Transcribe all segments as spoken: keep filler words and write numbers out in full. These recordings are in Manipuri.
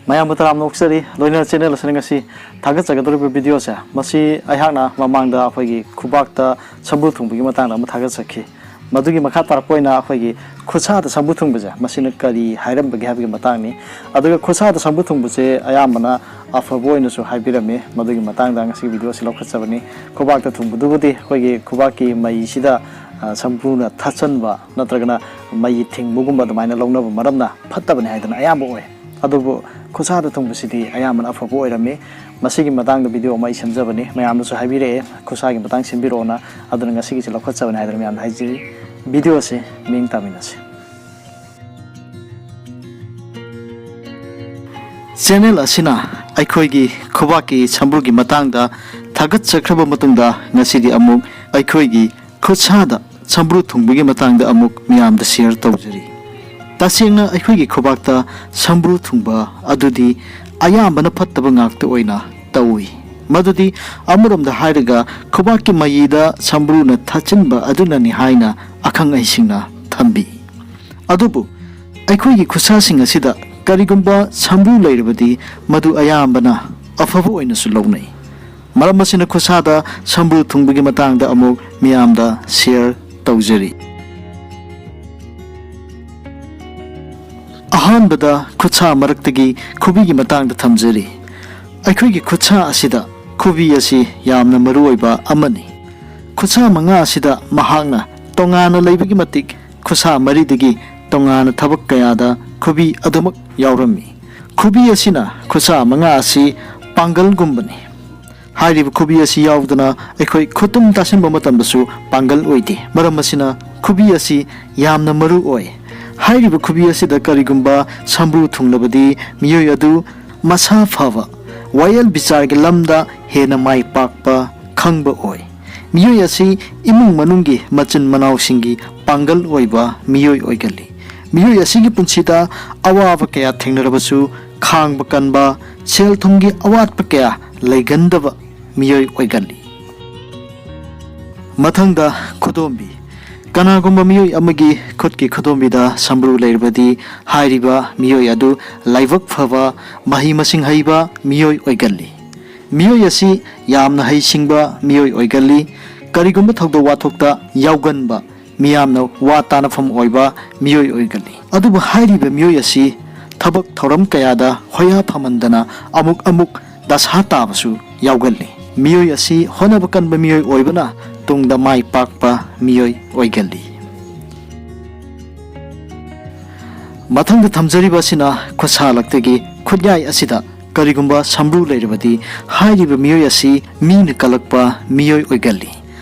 ꯃꯌꯥꯝꯕꯨ ꯇꯔꯥꯝꯅ ꯑꯣꯛꯆꯔꯤ꯫ ꯂꯣꯏꯅꯅ ꯆꯦꯅꯦꯜ ꯑꯁꯤꯅ ꯉꯁꯤ ꯊꯥꯒꯠꯆꯒꯗꯧꯔꯤꯕ ꯚꯤꯗꯤꯑꯣꯁꯦ, ꯃꯁꯤ ꯑꯩꯍꯥꯛꯅ ꯃꯃꯥꯡꯗ ꯑꯩꯈꯣꯏꯒꯤ ꯈꯨꯕꯥꯛꯇ ꯁꯝꯕ꯭ꯔꯨ ꯊꯨꯡꯕꯒꯤ ꯃꯇꯥꯡꯗ ꯑꯃ ꯊꯥꯒꯠꯆꯈꯤ꯫ ꯃꯗꯨꯒꯤ ꯃꯈꯥ ꯇꯥꯔꯛꯄ ꯑꯣꯏꯅ ꯑꯩꯈꯣꯏꯒꯤ ꯈꯨꯠꯁꯥꯗ ꯁꯝꯕ꯭ꯔꯨ ꯊꯨꯡꯕꯁꯦ, ꯃꯁꯤꯅ ꯀꯔꯤ ꯍꯥꯏꯔꯝꯕꯒꯦ ꯍꯥꯏꯕꯒꯤ ꯃꯇꯥꯡꯅꯤ꯫ ꯑꯗꯨꯒ ꯈꯨꯠꯁꯥꯗ ꯁꯝꯕ꯭ꯔꯨ ꯊꯨꯡꯕꯁꯦ ꯑꯌꯥꯝꯕꯅ ꯑꯐꯕ ꯑꯣꯏꯅꯁꯨ ꯍꯥꯏꯕꯤꯔꯝꯃꯤ꯫ ꯃꯗꯨꯒꯤ ꯃꯇꯥꯡꯗ ꯉꯁꯤꯒꯤ ꯚꯤꯗꯤꯑꯣ ꯑꯁꯤ ꯂꯧꯈꯠꯆꯕꯅꯤ꯫ ꯈꯨꯕꯥꯛꯇ ꯊꯨꯡꯕꯗꯨꯕꯨꯗꯤ ꯑꯩꯈꯣꯏꯒꯤ ꯈꯨꯕꯥꯛꯀꯤ ꯃꯩꯁꯤꯗ, ꯑ, ꯁꯝꯕ꯭ꯔꯨꯅ ꯊꯠꯆꯟꯕ ꯅꯠꯇ꯭ꯔꯒꯅ ꯃꯩ ꯊꯤꯡꯕꯒꯨꯝꯕ ꯑꯗꯨꯃꯥꯏꯅ ꯂꯧꯅꯕ ꯃꯔꯝꯅ ꯐꯠꯇꯕꯅꯤ ꯍꯥꯏꯗꯅ ꯑꯌꯥꯝꯕ ꯑꯣꯏ꯫ ꯑꯗꯨꯕꯨ ꯈꯨꯠꯁꯥꯗ ꯊꯨꯡꯕꯁꯤꯗꯤ ꯑꯌꯥꯝꯕꯅ ꯑꯐꯕ ꯑꯣꯏꯔꯝꯃꯤ꯫ ꯃꯁꯤꯒꯤ ꯃꯇꯥꯡꯗ ꯚꯤꯗꯤꯑꯣ ꯑꯃ ꯑꯩ ꯁꯦꯝꯖꯕꯅꯤ, ꯃꯌꯥꯝꯅꯁꯨ ꯍꯥꯏꯕꯤꯔꯛꯑꯦ ꯈꯨꯠꯁꯥꯒꯤ ꯃꯇꯥꯡ ꯁꯦꯝꯕꯤꯔꯛꯑꯣꯅ, ꯑꯗꯨꯅ ꯉꯁꯤꯒꯤꯁꯤ ꯂꯧꯈꯠꯆꯕꯅꯤ ꯍꯥꯏꯗꯅ ꯃꯌꯥꯝꯗ ꯍꯥꯏꯖꯔꯤ꯫ ꯚꯤꯗꯤꯑꯣꯁꯤ ꯃꯤꯡ ꯇꯥꯃꯤꯟꯅꯁꯤ꯫ ꯆꯦꯅꯦꯜ ꯑꯁꯤꯅ ꯑꯩꯈꯣꯏꯒꯤ ꯈꯨꯕꯥꯛꯀꯤ ꯁꯝꯕ꯭ꯔꯨꯒꯤ ꯃꯇꯥꯡꯗ ꯊꯥꯒꯠꯆꯈ꯭ꯔꯕ ꯃꯇꯨꯡꯗ, ꯉꯁꯤꯗꯤ ꯑꯃꯨꯛ ꯑꯩꯈꯣꯏꯒꯤ ꯈꯨꯠꯁꯥꯗ ꯁꯝꯕ꯭ꯔꯨ ꯊꯨꯡꯕꯒꯤ ꯃꯇꯥꯡꯗ ꯑꯃꯨꯛ ꯃꯤꯌꯥꯝꯗ ꯁꯤꯌꯔ ꯇꯧꯖꯔꯤ꯫ ꯇꯁꯦꯡꯅ ꯑꯩꯈꯣꯏꯒꯤ ꯈꯨꯕꯥꯛꯇ ꯁꯝꯕ꯭ꯔꯨ ꯊꯨꯡꯕ ꯑꯗꯨꯗꯤ ꯑꯌꯥꯝꯕꯅ ꯐꯠꯇꯕ ꯉꯥꯛꯇ ꯑꯣꯏꯅ ꯇꯧꯏ꯫ ꯃꯗꯨꯗꯤ ꯑꯃꯔꯣꯝꯗ ꯍꯥꯏꯔꯒ ꯈꯨꯕꯥꯛꯀꯤ ꯃꯌꯤꯗ ꯁꯝꯕ꯭ꯔꯨꯅ ꯊꯥꯆꯤꯟꯕ ꯑꯗꯨꯅꯅꯤ ꯍꯥꯏꯅ ꯑꯈꯪ ꯑꯍꯩꯁꯤꯡꯅ ꯊꯝꯕꯤ꯫ ꯑꯗꯨꯕꯨ ꯑꯩꯈꯣꯏꯒꯤ ꯈꯨꯠꯁꯥꯁꯤꯡ ꯑꯁꯤꯗ ꯀꯔꯤꯒꯨꯝꯕ ꯁꯝꯕ꯭ꯔꯨ ꯂꯩꯔꯕꯗꯤ, ꯃꯗꯨ ꯑꯌꯥꯝꯕꯅ ꯑꯐꯕ ꯑꯣꯏꯅꯁꯨ ꯂꯧꯅꯩ꯫ ꯃꯔꯝ ꯑꯁꯤꯅ ꯈꯨꯠꯁꯥꯗ ꯁꯝꯕ꯭ꯔꯨ ꯊꯨꯡꯕꯒꯤ ꯃꯇꯥꯡꯗ ꯑꯃꯨꯛ ꯃꯤꯌꯥꯝꯗ ꯁꯤꯌꯔ ꯇꯧꯖꯔꯤ꯫ ꯑꯍꯥꯟꯕꯗ ꯈꯨꯠꯁꯥ ꯃꯔꯛꯇꯒꯤ ꯈꯨꯕꯤꯒꯤ ꯃꯇꯥꯡꯗ ꯊꯝꯖꯔꯤ꯫ ꯑꯩꯈꯣꯏꯒꯤ ꯈꯨꯠꯁꯥ ꯑꯁꯤꯗ ꯈꯨꯕꯤ ꯑꯁꯤ ꯌꯥꯝꯅ ꯃꯔꯨ ꯑꯣꯏꯕ ꯑꯃꯅꯤ꯫ ꯈꯨꯠꯁꯥ ꯃꯉꯥ ꯑꯁꯤꯗ ꯃꯍꯥꯛꯅ ꯇꯣꯉꯥꯟꯅ ꯂꯩꯕꯒꯤ ꯃꯇꯤꯛ, ꯈꯨꯠꯁꯥ ꯃꯔꯤꯗꯒꯤ ꯇꯣꯉꯥꯟꯅ ꯊꯕꯛ ꯀꯌꯥꯗ ꯈꯨꯕꯤ ꯑꯗꯨꯃꯛ ꯌꯥꯎꯔꯝꯃꯤ꯫ ꯈꯨꯕꯤ ꯑꯁꯤꯅ ꯈꯨꯠꯁꯥ ꯃꯉꯥ ꯑꯁꯤ ꯄꯥꯡꯒꯜꯒꯨꯝꯕꯅꯤ꯫ ꯍꯥꯏꯔꯤꯕ ꯈꯨꯕꯤ ꯑꯁꯤ ꯌꯥꯎꯗꯅ ꯑꯩꯈꯣꯏ ꯈꯨꯇꯨꯝ ꯇꯥꯁꯤꯟꯕ ꯃꯇꯝꯗꯁꯨ ꯄꯥꯡꯒꯜ ꯑꯣꯏꯗꯦ꯫ ꯃꯔꯝ ꯑꯁꯤꯅ ꯈꯨꯕꯤ ꯑꯁꯤ ꯌꯥꯝꯅ ꯃꯔꯨ ꯑꯣꯏ꯫ ꯍꯥꯏꯔꯤꯕ ꯈꯨꯕꯤ ꯑꯁꯤꯗ ꯀꯔꯤꯒꯨꯝꯕ ꯁꯝꯕ꯭ꯔꯨ ꯊꯨꯡꯂꯕꯗꯤ, ꯃꯤꯑꯣꯏ ꯑꯗꯨ ꯃꯁꯥ ꯐꯕ, ꯋꯥꯌꯦꯜ ꯕꯤꯆꯥꯔꯒꯤ ꯂꯝꯗ ꯍꯦꯟꯅ ꯃꯥꯏ ꯄꯥꯛꯄ ꯈꯪꯕ ꯑꯣꯏ꯫ ꯃꯤꯑꯣꯏ ꯑꯁꯤ ꯏꯃꯨꯡ ꯃꯅꯨꯡꯒꯤ ꯃꯆꯤꯟ ꯃꯅꯥꯎꯁꯤꯡꯒꯤ ꯄꯥꯡꯒꯜ ꯑꯣꯏꯕ ꯃꯤꯑꯣꯏ ꯑꯣꯏꯒꯜꯂꯤ꯫ ꯃꯤꯑꯣꯏ ꯑꯁꯤꯒꯤ ꯄꯨꯟꯁꯤꯗ ꯑꯋꯥꯕ ꯀꯌꯥ ꯊꯦꯡꯅꯔꯕꯁꯨ, ꯈꯥꯡꯕ ꯀꯟꯕ, ꯁꯦꯜ ꯊꯨꯝꯒꯤ ꯑꯋꯥꯠꯄ ꯀꯌꯥ ꯂꯩꯒꯟꯗꯕ ꯃꯤꯑꯣꯏ ꯑꯣꯏꯒꯜꯂꯤ꯫ ꯃꯊꯪꯗ ꯈꯨꯗꯣꯝꯕꯤ꯫ ꯀꯅꯥꯒꯨꯝꯕ ꯃꯤꯑꯣꯏ ꯑꯃꯒꯤ ꯈꯨꯠꯀꯤ ꯈꯨꯗꯣꯝꯕꯤꯗ ꯁꯝꯕ꯭ꯔꯨ ꯂꯩꯔꯕꯗꯤ, ꯍꯥꯏꯔꯤꯕ ꯃꯤꯑꯣꯏ ꯑꯗꯨ ꯂꯥꯏꯕꯛ ꯐꯕ, ꯃꯍꯩ ꯃꯁꯤꯡ ꯍꯩꯕ ꯃꯤꯑꯣꯏ ꯑꯣꯏꯒꯜꯂꯤ꯫ ꯃꯤꯑꯣꯏ ꯑꯁꯤ ꯌꯥꯝꯅ ꯍꯩꯁꯤꯡꯕ ꯃꯤꯑꯣꯏ ꯑꯣꯏꯒꯜꯂꯤ꯫ ꯀꯔꯤꯒꯨꯝꯕ ꯊꯧꯗꯣꯛ ꯋꯥꯊꯣꯛꯇ ꯌꯥꯎꯒꯟꯕ, ꯃꯤꯌꯥꯝꯅ ꯋꯥ ꯇꯥꯅꯐꯝ ꯑꯣꯏꯕ ꯃꯤꯑꯣꯏ ꯑꯣꯏꯒꯜꯂꯤ꯫ ꯑꯗꯨꯕꯨ ꯍꯥꯏꯔꯤꯕ ꯃꯤꯑꯣꯏ ꯑꯁꯤ ꯊꯕꯛ ꯊꯧꯔꯝ ꯀꯌꯥꯗ ꯍꯣꯌꯥ ꯐꯃꯟꯗꯅ ꯑꯃꯨꯛ ꯑꯃꯨꯛ ꯗꯁꯥ ꯇꯥꯕꯁꯨ ꯌꯥꯎꯒꯜꯂꯤ꯫ ꯃꯤꯑꯣꯏ ꯑꯁꯤ ꯍꯣꯠꯅꯕ ꯀꯟꯕ ꯃꯤꯑꯣꯏ ꯑꯣꯏꯕꯅ ꯇꯨꯡꯗ ꯃꯥꯏ ꯄꯥꯛꯄ ꯃꯤꯑꯣꯏ ꯑꯣꯏꯒꯜꯂꯤ꯫ ꯃꯊꯪꯗ ꯊꯝꯖꯔꯤꯕ ꯑꯁꯤꯅ ꯈꯨꯠꯁꯥ ꯂꯛꯇꯒꯤ ꯈꯨꯠꯌꯥꯏ ꯑꯁꯤꯗ ꯀꯔꯤꯒꯨꯝꯕ ꯁꯝꯕ꯭ꯔꯨ ꯂꯩꯔꯕꯗꯤ, ꯍꯥꯏꯔꯤꯕ ꯃꯤꯑꯣꯏ ꯑꯁꯤ ꯃꯤꯅ ꯀꯜꯂꯛꯄ ꯃꯤꯑꯣꯏ ꯑꯣꯏꯒꯜꯂꯤ꯫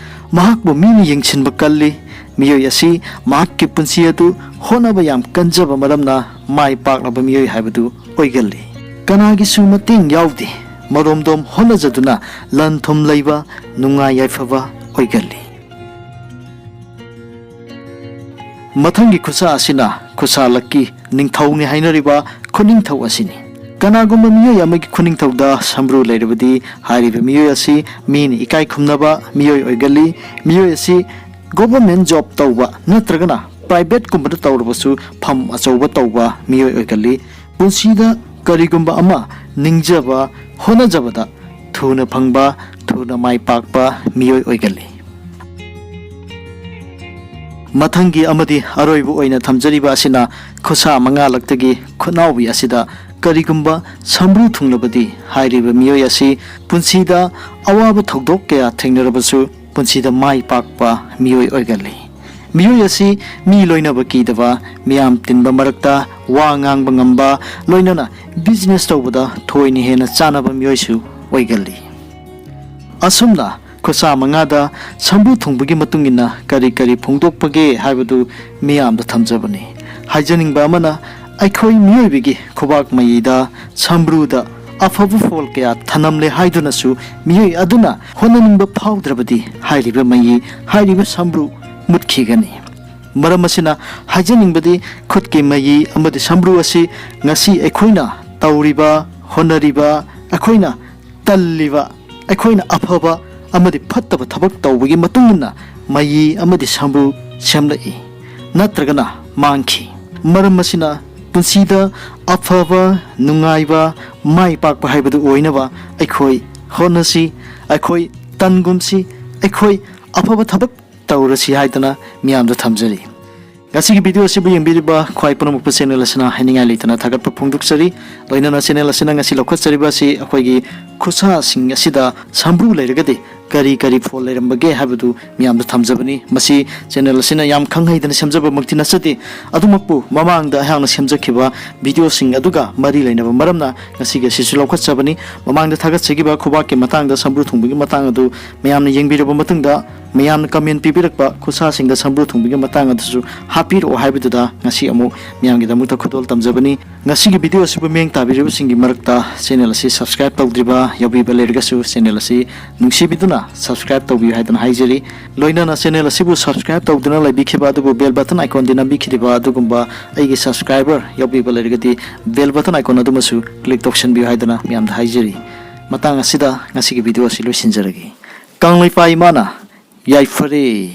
ꯃꯍꯥꯛꯄꯨ ꯃꯤꯅ ꯌꯦꯡꯁꯤꯟꯕ ꯀꯜꯂꯤ꯫ ꯃꯤꯑꯣꯏ ꯑꯁꯤ ꯃꯍꯥꯛꯀꯤ ꯄꯨꯟꯁꯤ ꯑꯗꯨ ꯍꯣꯠꯅꯕ ꯌꯥꯝ ꯀꯟꯖꯕ ꯃꯔꯝꯅ ꯃꯥꯏ ꯄꯥꯛꯂꯕ ꯃꯤꯑꯣꯏ ꯍꯥꯏꯕꯗꯨ ꯑꯣꯏꯒꯜꯂꯤ꯫ ꯀꯅꯥꯒꯤꯁꯨ ꯃꯇꯦꯡ ꯌꯥꯎꯗꯦ꯫ ꯃꯔꯣꯝꯗꯣꯝ ꯍꯣꯠꯅꯖꯗꯨꯅ ꯂꯟ ꯊꯨꯝ ꯂꯩꯕ, ꯅꯨꯡꯉꯥꯏ ꯌꯥꯏꯐꯕ ꯑꯣꯏꯒꯜꯂꯤ꯫ ꯃꯊꯪꯒꯤ ꯈꯨꯠꯁꯥ ꯑꯁꯤꯅ ꯈꯨꯠꯁꯥ ꯂꯛꯀꯤ ꯅꯤꯡꯊꯧꯅꯤ ꯍꯥꯏꯅꯔꯤꯕ ꯈꯨꯅꯤꯡꯊꯧ ꯑꯁꯤꯅꯤ꯫ ꯀꯅꯥꯒꯨꯝꯕ ꯃꯤꯑꯣꯏ ꯑꯃꯒꯤ ꯈꯨꯅꯤꯡꯊꯧꯗ ꯁꯝꯕ꯭ꯔꯨ ꯂꯩꯔꯕꯗꯤ, ꯍꯥꯏꯔꯤꯕ ꯃꯤꯑꯣꯏ ꯑꯁꯤ ꯃꯤꯅ ꯏꯀꯥꯏ ꯈꯨꯝꯅꯕ ꯃꯤꯑꯣꯏ ꯑꯣꯏꯒꯜꯂꯤ꯫ ꯃꯤꯑꯣꯏ ꯑꯁꯤ ꯒꯣꯚꯔꯟꯃꯦꯟ ꯖꯣꯕ ꯇꯧꯕ ꯅꯠꯇ꯭ꯔꯒꯅ ꯄ꯭ꯔꯥꯏꯚꯦꯠꯀꯨꯝꯕꯗ ꯇꯧꯔꯕꯁꯨ ꯐꯝ ꯑꯆꯧꯕ ꯇꯧꯕ ꯃꯤꯑꯣꯏ ꯑꯣꯏꯒꯜꯂꯤ꯫ ꯄꯨꯟꯁꯤꯗ ꯀꯔꯤꯒꯨꯝꯕ ꯑꯃ ꯅꯤꯡꯖꯕ, ꯍꯣꯠꯅꯖꯕꯗ ꯊꯨꯅ ꯐꯪꯕ, ꯊꯨꯅ ꯃꯥꯏ ꯄꯥꯛꯄ ꯃꯤꯑꯣꯏ ꯑꯣꯏꯒꯜꯂꯤ꯫ ꯃꯊꯪꯒꯤ ꯑꯃꯗꯤ ꯑꯔꯣꯏꯕ ꯑꯣꯏꯅ ꯊꯝꯖꯔꯤꯕ ꯑꯁꯤꯅ ꯈꯨꯠꯁꯥ ꯃꯉꯥ ꯂꯛꯇꯒꯤ ꯈꯨꯠꯅꯥꯎꯕꯤ ꯑꯁꯤꯗ ꯀꯔꯤꯒꯨꯝꯕ ꯁꯝꯕ꯭ꯔꯨ ꯊꯨꯡꯂꯕꯗꯤ, ꯍꯥꯏꯔꯤꯕ ꯃꯤꯑꯣꯏ ꯑꯁꯤ ꯄꯨꯟꯁꯤꯗ ꯑꯋꯥꯕ ꯊꯧꯗꯣꯛ ꯀꯌꯥ ꯊꯦꯡꯅꯔꯕꯁꯨ ꯄꯨꯟꯁꯤꯗ ꯃꯥꯏ ꯄꯥꯛꯄ ꯃꯤꯑꯣꯏ ꯑꯣꯏꯒꯜꯂꯤ꯫ ꯃꯤꯑꯣꯏ ꯑꯁꯤ ꯃꯤ ꯂꯣꯏꯅꯕ ꯀꯤꯗꯕ, ꯃꯤꯌꯥꯝ ꯇꯤꯟꯕ ꯃꯔꯛꯇ ꯋꯥ ꯉꯥꯡꯕ ꯉꯝꯕ, ꯂꯣꯏꯅꯅ ꯕꯤꯖꯤꯅꯦꯁ ꯇꯧꯕꯗ ꯊꯣꯏꯅ ꯍꯦꯟꯅ ꯆꯥꯅꯕ ꯃꯤꯑꯣꯏꯁꯨ ꯑꯣꯏꯒꯜꯂꯤ꯫ ꯑꯁꯨꯝꯅ ꯈꯨꯠꯁꯥ ꯃꯉꯥꯗ ꯁꯝꯕ꯭ꯔꯨ ꯊꯨꯡꯕꯒꯤ ꯃꯇꯨꯡ ꯏꯟꯅ ꯀꯔꯤ ꯀꯔꯤ ꯐꯣꯡꯗꯣꯛꯄꯒꯦ ꯍꯥꯏꯕꯗꯨ ꯃꯤꯌꯥꯝꯗ ꯊꯝꯖꯕꯅꯤ꯫ ꯍꯥꯏꯖꯅꯤꯡꯕ ꯑꯃꯅ, ꯑꯩꯈꯣꯏ ꯃꯤꯑꯣꯏꯕꯒꯤ ꯈꯨꯕꯥꯛ ꯃꯌꯤꯗ, ꯁꯝꯕ꯭ꯔꯨꯗ ꯑꯐꯕ ꯐꯣꯜ ꯀꯌꯥ ꯊꯅꯝꯂꯦ ꯍꯥꯏꯗꯨꯅꯁꯨ ꯃꯤꯑꯣꯏ ꯑꯗꯨꯅ ꯍꯣꯠꯅꯅꯤꯡꯕ ꯐꯥꯎꯗ꯭ꯔꯕꯗꯤ ꯍꯥꯏꯔꯤꯕ ꯃꯌꯤ, ꯍꯥꯏꯔꯤꯕ ꯁꯝꯕ꯭ꯔꯨ ꯃꯨꯠꯈꯤꯒꯅꯤ꯫ ꯃꯔꯝ ꯑꯁꯤꯅ ꯍꯥꯏꯖꯅꯤꯡꯕꯗꯤ, ꯈꯨꯠꯀꯤ ꯃꯌꯤ ꯑꯃꯗꯤ ꯁꯝꯕ꯭ꯔꯨ ꯑꯁꯤ ꯉꯁꯤ ꯑꯩꯈꯣꯏꯅ ꯇꯧꯔꯤꯕ, ꯍꯣꯠꯅꯔꯤꯕ, ꯑꯩꯈꯣꯏꯅ ꯇꯜꯂꯤꯕ, ꯑꯩꯈꯣꯏꯅ ꯑꯐꯕ ꯑꯃꯗꯤ ꯐꯠꯇꯕ ꯊꯕꯛ ꯇꯧꯕꯒꯤ ꯃꯇꯨꯡ ꯏꯟꯅ ꯃꯌꯤ ꯑꯃꯗꯤ ꯁꯝꯕ꯭ꯔꯨ ꯁꯦꯝꯂꯛꯏ, ꯅꯠꯇ꯭ꯔꯒꯅ ꯃꯥꯡꯈꯤ꯫ ꯃꯔꯝ ꯑꯁꯤꯅ ꯄꯨꯟꯁꯤꯗ ꯑꯐꯕ, ꯅꯨꯡꯉꯥꯏꯕ, ꯃꯥꯏ ꯄꯥꯛꯄ ꯍꯥꯏꯕꯗꯨ ꯑꯣꯏꯅꯕ ꯑꯩꯈꯣꯏ ꯍꯣꯠꯅꯁꯤ, ꯑꯩꯈꯣꯏ ꯇꯟꯒꯨꯝꯁꯤ, ꯑꯩꯈꯣꯏ ꯑꯐꯕ ꯊꯕꯛ ꯇꯧꯔꯁꯤ ꯍꯥꯏꯗꯅ ꯃꯤꯌꯥꯝꯗ ꯊꯝꯖꯔꯤ꯫ ꯉꯁꯤꯒꯤ ꯚꯤꯗꯤꯑꯣ ꯑꯁꯤꯕꯨ ꯌꯦꯡꯕꯤꯔꯤꯕ ꯈ꯭ꯋꯥꯏ ꯄꯨꯝꯅꯃꯛꯄꯨ ꯆꯦꯅꯦꯜ ꯑꯁꯤꯅ ꯍꯥꯏꯅꯤꯡꯉꯥꯏ ꯂꯩꯇꯅ ꯊꯥꯒꯠꯄ ꯐꯣꯡꯗꯣꯛꯆꯔꯤ꯫ ꯂꯣꯏꯅꯅ ꯆꯦꯅꯦꯜ ꯑꯁꯤꯅ ꯉꯁꯤ ꯂꯧꯈꯠꯆꯔꯤꯕ ꯑꯁꯤ ꯑꯩꯈꯣꯏꯒꯤ ꯈꯨꯠꯁꯥꯁꯤꯡ ꯑꯁꯤꯗ ꯁꯝꯕ꯭ꯔꯨ ꯂꯩꯔꯒꯗꯤ ꯀꯔꯤ ꯀꯔꯤ ꯐꯣꯜ ꯂꯩꯔꯝꯕꯒꯦ ꯍꯥꯏꯕꯗꯨ ꯃꯤꯌꯥꯝꯗ ꯊꯝꯖꯕꯅꯤ꯫ ꯃꯁꯤ ꯆꯦꯅꯦꯜ ꯑꯁꯤꯅ ꯌꯥꯝ ꯈꯪ ꯍꯩꯗꯅ ꯁꯦꯝꯖꯕꯃꯛꯇꯤ ꯅꯠꯆꯗꯦ꯫ ꯑꯗꯨꯃꯛꯄꯨ ꯃꯃꯥꯡꯗ ꯑꯩꯍꯥꯛꯅ ꯁꯦꯝꯖꯈꯤꯕ ꯚꯤꯗꯤꯑꯣꯁꯤꯡ ꯑꯗꯨꯒ ꯃꯔꯤ ꯂꯩꯅꯕ ꯃꯔꯝꯅ ꯉꯁꯤꯒꯤ ꯑꯁꯤꯁꯨ ꯂꯧꯈꯠꯆꯕꯅꯤ꯫ ꯃꯃꯥꯡꯗ ꯊꯥꯒꯠꯆꯈꯤꯕ ꯈꯨꯕꯥꯛꯀꯤ ꯃꯇꯥꯡꯗ, ꯁꯝꯕ꯭ꯔꯨ ꯊꯨꯡꯕꯒꯤ ꯃꯇꯥꯡ ꯑꯗꯨ ꯃꯌꯥꯝꯅ ꯌꯦꯡꯕꯤꯔꯕ ꯃꯇꯨꯡꯗ, ꯃꯌꯥꯝꯅ ꯀꯃꯦꯟ ꯄꯤꯕꯤꯔꯛꯄ ꯈꯨꯠꯁꯥꯁꯤꯡꯗ ꯁꯝꯕ꯭ꯔꯨ ꯊꯨꯡꯕꯒꯤ ꯃꯇꯥꯡ ꯑꯗꯨꯁꯨ ꯍꯥꯞꯄꯤꯔꯛꯑꯣ ꯍꯥꯏꯕꯗꯨꯗ ꯉꯁꯤ ꯑꯃꯨꯛ ꯃꯌꯥꯝꯒꯤꯗꯃꯛꯇ ꯈꯨꯗꯣꯜ ꯇꯝꯖꯕꯅꯤ꯫ ꯉꯁꯤꯒꯤ ꯚꯤꯗꯤꯑꯣ ꯑꯁꯤꯕꯨ ꯃꯤꯠꯌꯦꯡ ꯇꯥꯕꯤꯔꯤꯕꯁꯤꯡꯒꯤ ꯃꯔꯛꯇ ꯆꯦꯅꯦꯜ ꯑꯁꯤ ꯁꯕꯁꯀ꯭ꯔꯥꯏꯕ ꯇꯧꯗ꯭ꯔꯤꯕ ꯌꯥꯎꯕꯤꯕ ꯂꯩꯔꯒꯁꯨ ꯆꯦꯅꯦꯜ ꯑꯁꯤ ꯅꯨꯡꯁꯤꯕꯤꯗꯨꯅ ꯁꯕꯁꯀ꯭ꯔꯥꯏꯕ ꯇꯧꯕꯤꯌꯨ ꯍꯥꯏꯗꯅ ꯍꯥꯏꯖꯔꯤ꯫ ꯂꯣꯏꯅꯅ ꯆꯦꯅꯦꯜ ꯑꯁꯤꯕꯨ ꯁꯕꯁꯀ꯭ꯔꯥꯏꯕ ꯇꯧꯗꯨꯅ ꯂꯩꯕꯤꯈꯤꯕ ꯑꯗꯨꯕꯨ ꯕꯦꯜ ꯕꯇꯟ ꯑꯥꯏꯀꯣꯟꯗꯤ ꯅꯝꯕꯤꯈꯤꯗ꯭ꯔꯤꯕ ꯑꯗꯨꯒꯨꯝꯕ ꯑꯩꯒꯤ ꯁꯕꯁꯀ꯭ꯔꯥꯏꯕꯔ ꯌꯥꯎꯕꯤꯕ ꯂꯩꯔꯒꯗꯤ ꯕꯦꯜ ꯕꯇꯟ ꯑꯥꯏꯀꯣꯟ ꯑꯗꯨꯃꯁꯨ ꯀ꯭ꯂꯤꯛ ꯇꯧꯁꯟꯕꯤꯌꯨ ꯍꯥꯏꯗꯅ ꯃꯌꯥꯝꯗ ꯍꯥꯏꯖꯔꯤ꯫ ꯃꯇꯥꯡ ꯑꯁꯤꯗ ꯉꯁꯤꯒꯤ ꯚꯤꯗꯤꯑꯣ ꯑꯁꯤ ꯂꯣꯏꯁꯤꯟꯖꯔꯒꯦ꯫ ꯀꯪꯂꯩꯄꯥꯛ ꯏꯃꯥꯅ ꯌꯥꯏꯐꯔꯦ꯫